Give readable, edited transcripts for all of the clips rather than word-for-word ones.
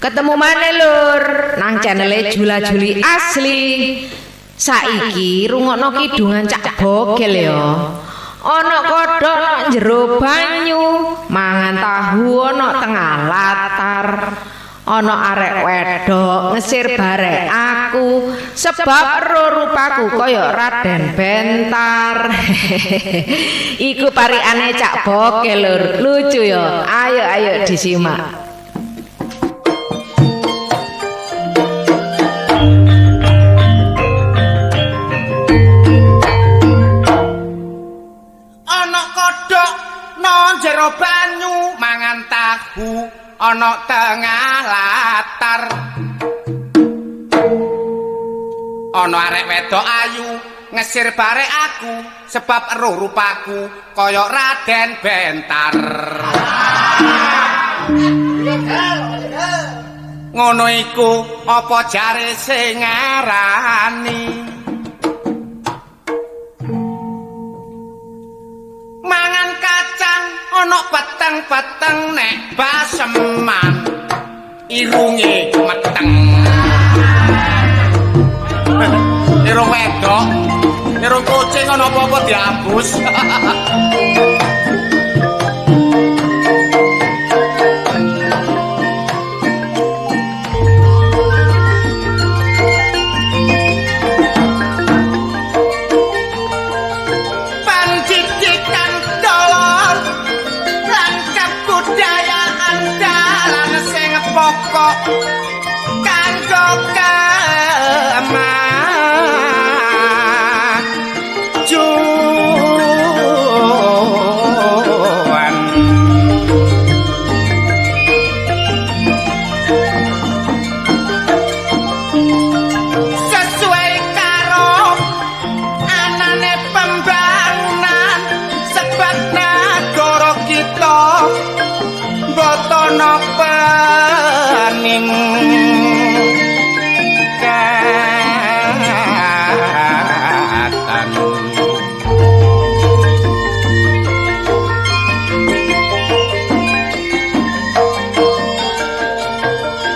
Ketemu maneh, Lur, nang channele Jula Juli Asli. Saiki rungokno kidungan Cak Bogel ya. Ana kodhok nang jero banyu, mangan tahu ana tengah latar. Ana arek wedok ngesir barek aku sebab ero rupaku kaya Raden Bentar. Iku parikane Cak Bogel, Lur. Lucu ya. Ayo ayo disimak. Ana kodhok nang jero banyu mangan tahu ana tengah latar. Ana arek wedok ayu ngesir barek aku sebab eruh rupaku kaya Raden Bentar. Ngono iku apa jare sing ngarani? Mangan kacang ana peteng-peteng nek baseman irunge meteng. Irung wedok, irung kucing ana apa-apa diambus. Pendidikan dolor lan kebudayaan dalan sing pokok kanggo kemajuan. Sesuai karo anane pembangunan sebab nagara kita botono peningkatan.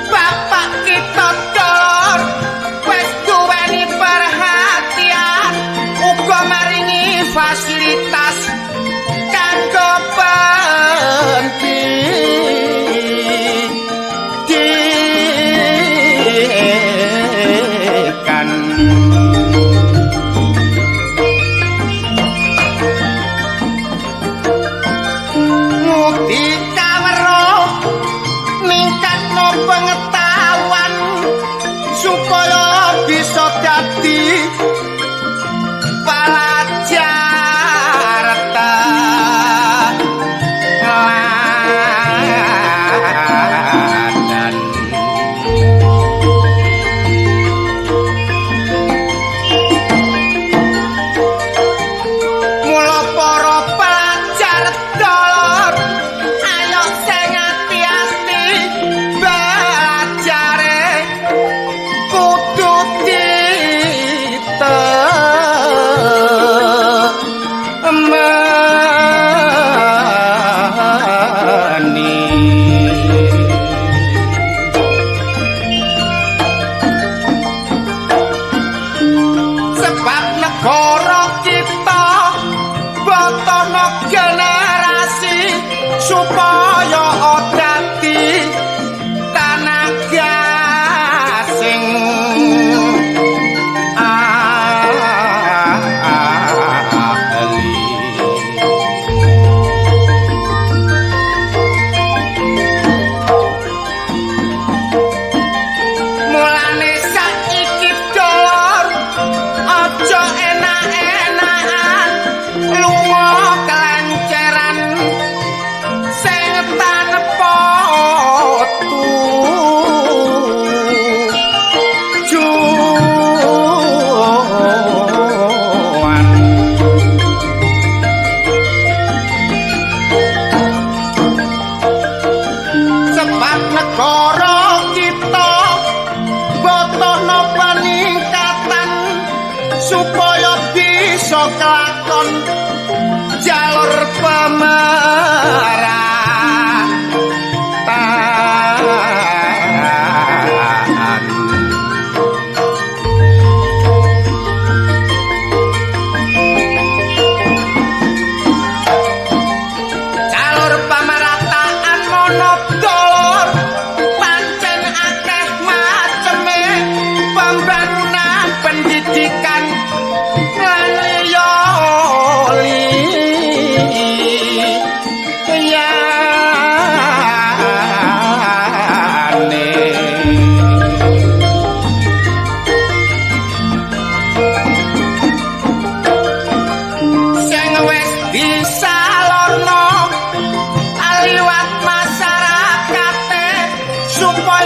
Bapak kita dor wis duweni perhatian uga maringi fasilitas kanggo pendidikan. Ngudi kawruh ningkatno pengetahuan supaya bisa dadi pelajar teladan. Mula para pelajar dolor ayo sing ati-ati belajare kudu ditemani. Sebab negara kita botono generasi supaya dadi tenaga sing ahli. Mulane saiki dolor aja enak-enakan lunga kelenceran sing tanpa tujuan. Sebab negara kita botono peningkatan supaya bisa kelakon jalur pemerataan.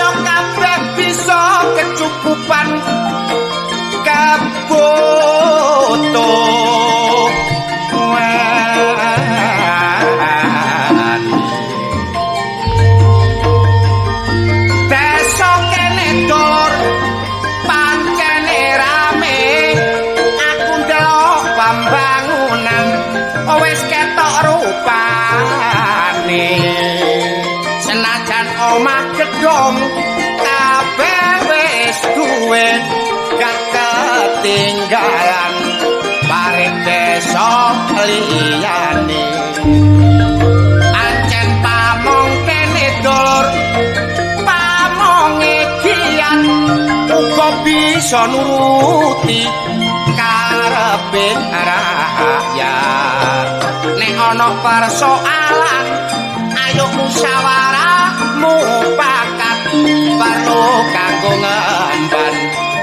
Supaya kabeh bisa kecukupan kebutuhan. Desa kene dulur pancene rame, aku ndelok pembangunan wis ketok rupane. Senajan omah gedhong kabeh wis duwe, gak ketinggalan paring desa liyane. Pancen pamong kene dulur, pamonge kian uga bisa nuruti karepe rakyat. Nek ana persoalan ayo musyawarah mufakat, perlu kanggo ngemban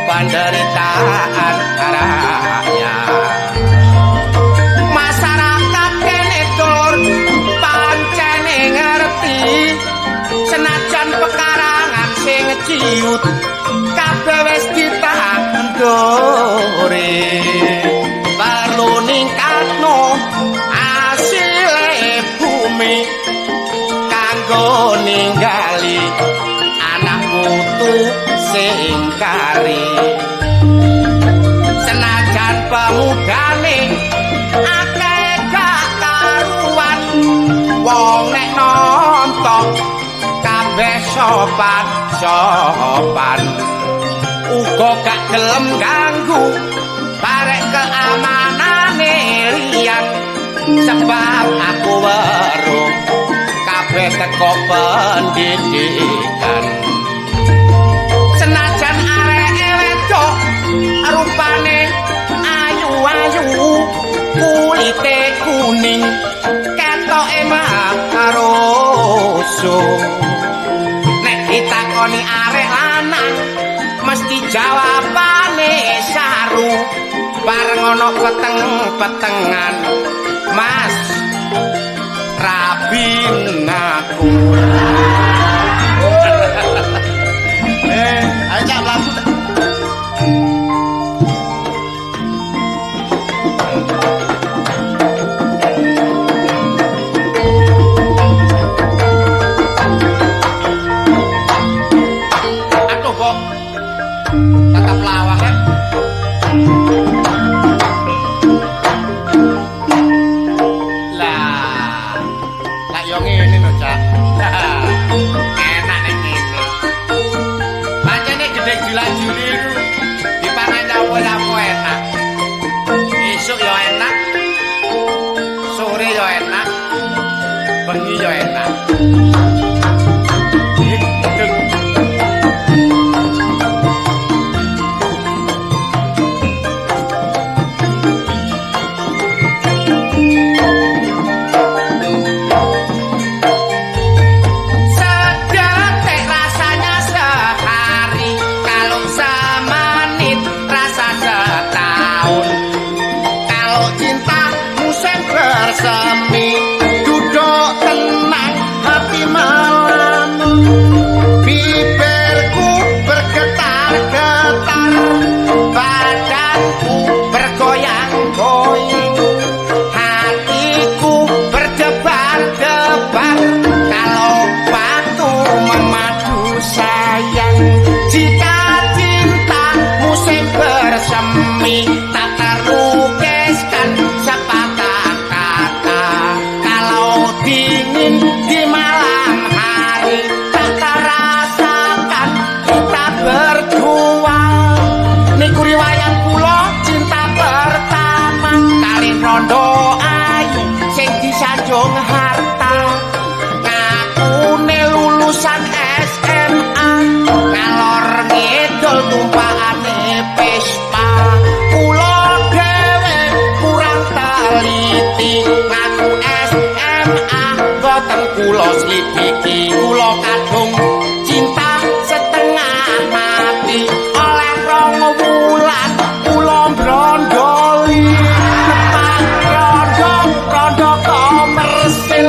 penderitaan rakyat. Masyarakat kene dulur pancene ngerti, senajan pekarangan sing ciut kabeh wis ditanduri. Perlu ningkatno asile bumi kanggo ninggali anak putu sing kari. Senajan pemudane akeh gak karuan, wong nek nonton kabeh sopan sopan, uga gak gelem ganggu barek keamanane liyan. Sebab aku weruh kabeh teko pendidikan. Senajan areke wedok rupane ayu-ayu, kulite kuning ketoke maroso. Nek ditakoni arek lanang mesti jawabane saru. Bareng ana peteng-petengan, Mas rabin aku. Ayo Cak mlaku. Aduh kok tetap lawang ya. Lah, lah yo ngene lho, Cak. Enak nek ngene. Pancene gedhe jula-juli iku dipangan nyapo-nyapo enak. Esuk yo enak, sore yo enak, bengi yo enak. Sedetik rasanya sehari, kalau semenit rasa setahun. Kalau cinta musim bersemi, duduk tenang hati melamun. Bibirku bergetar-getar, badanku bergoyang-goyang, hatiku berdebar-debar. Kalau waktu memadu sayang, jika cinta musim bersemi, tak terlukiskan sepatah kata. Kalau dingin di malam hari, tak terasakan kita berdua. Niku riwayat kula cinta pertama, kali rondo ayu sing disanjung harta. Ngakune lulusan SMA, ngalor ngidul tumpakane Vespa. Kula dhewe kurang teliti, ngaku SMA boten kula slidiki. Kula kadung cinta setengah mati, oleh rong wulan kula brondoli. Tepak rondo, rondo komersil,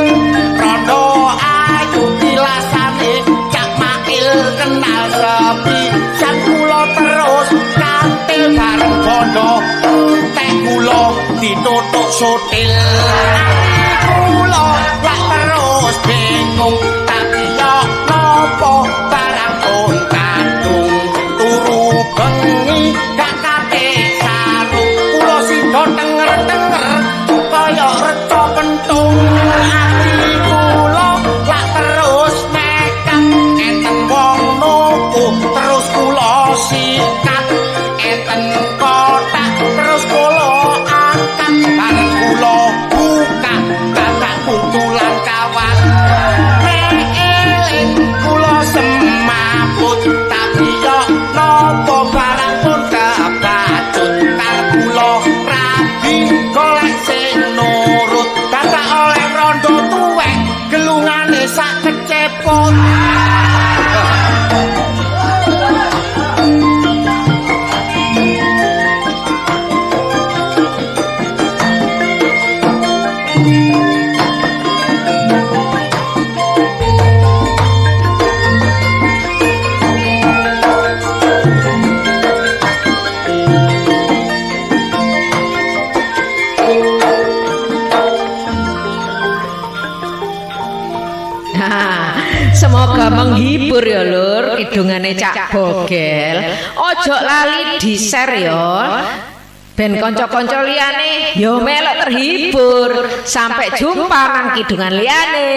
rondo ayu dilasane Cak Mail, kenal Bakal sepi jan kula terus kantil bareng bondo tek kula ditutuk sotil. Kula lak terus bingung tapi yo nopo barang pun kadung turu bengi gak kate sarung kula sida tenger-tenger kaya reca pentung. Ati kula lak terus nekat enten wong nuku terus kula sikat enten kotak terus kula angkat bareng kula buka dadak kuntulan kawat. Nek eling kula semaput tapi yo nopo barang pun kebacut karep kula rabi golek sing nurut dadak oleh rondo tuwek gelungane sak kecepot. Nah, semoga menghibur ya lur kidungane Cak Bogel. Ojo lali di-share ya. Ben kanca-kanca liyane ya melok terhibur. Sampai jumpa nang kidungan liyane.